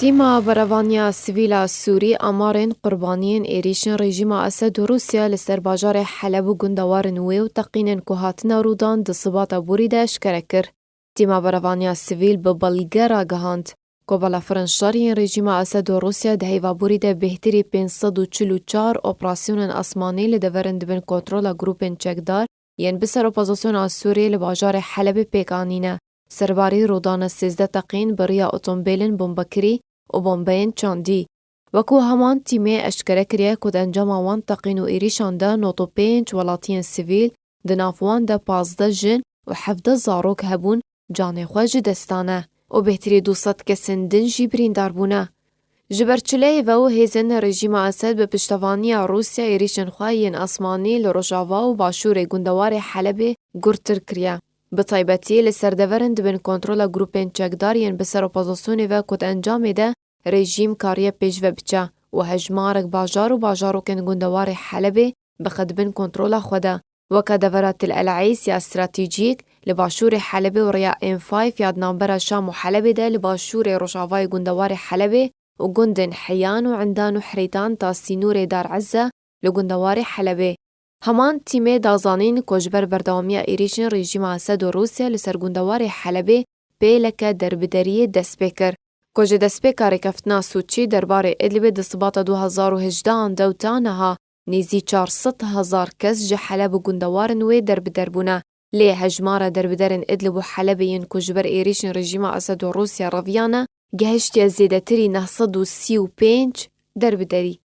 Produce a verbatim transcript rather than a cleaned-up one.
Tîma Berevaniya Sivîl a Sûrî amarên qurbaniyên êrîşên rejîma Esed û Rûsya li ser bajarê Heleb û gundewarên wê û teqînên ku hatine rûdan di sibata borî de eşkere kir. Tîma Berevaniya Sivîl bi belge ragihand ku balafirên şer yên rejîma Esed û Rûsya di heyva borî de bêhtirî pênc sed û çil û çar operasyonên asmanî li deverin dibin kontrola grûpên çekdar yên bi ser opozisyona Sûriyê li bajarê Helebê pêk anîne. Serbarî rûdane sêzdeh teqîn bi riya otombêlên bombekirî û bombeyên çandî. Wekû heman tîmê eşkere kiriye ku di encama wan teqîn û êrîşan de nod û pênc welatiyên sivîl, di nav wan de pazdeh jin û hevdeh zarok hebûn, canê xwe ji dest dane û bêhtirî du sed kesên din jî birîndar bûne. Ji ber çileyê ve û hêzên rejîma Esed bi piştevaniya Rûsya êrîşên xwe yên asmanî li rojava û başûrê gundewarê Helebê gurtir kiriye. Bi taybetî li ser deverin dibin kontrola grûpên çekdar yên bi ser opozisyonê ve ku di encamê de rejîm kariye pêşve biçe û hejmarek bajar û bajarokên gundewarê Helebê bixe dibin kontrola xwe de, weke devera Til El Eys ya stratejîk li başûrê Helebê û rêya M five ya di navbera Şam û Helebê de li başûrê rojavayê gundewarê Helebê û gundên Heyan û Endan û Herîtan ta sînorê Dar Ezze li gundewarê Helebê. Heman tîmê da zanîn ku ji ber berdewamiya êrîşên rejîma Esed û Rûsya li ser gundewarê Helebê pêleke derbideriyê dest pê kir, ku ji destpêka rêkeftina Sûçî derbarê Idlibê di sibata du hezar û hejdehan de û ta niha nêzî çar sed hezar kes ji Heleb û gundewarên wê derbider bûne. Lê hejmara derbiderên Idlib û Helebê yên ku ji ber êrîşên rejîma Esed û Rûsya reviyane, gehiştiye zêdetirî neh sed û sî û pênc derbiderî.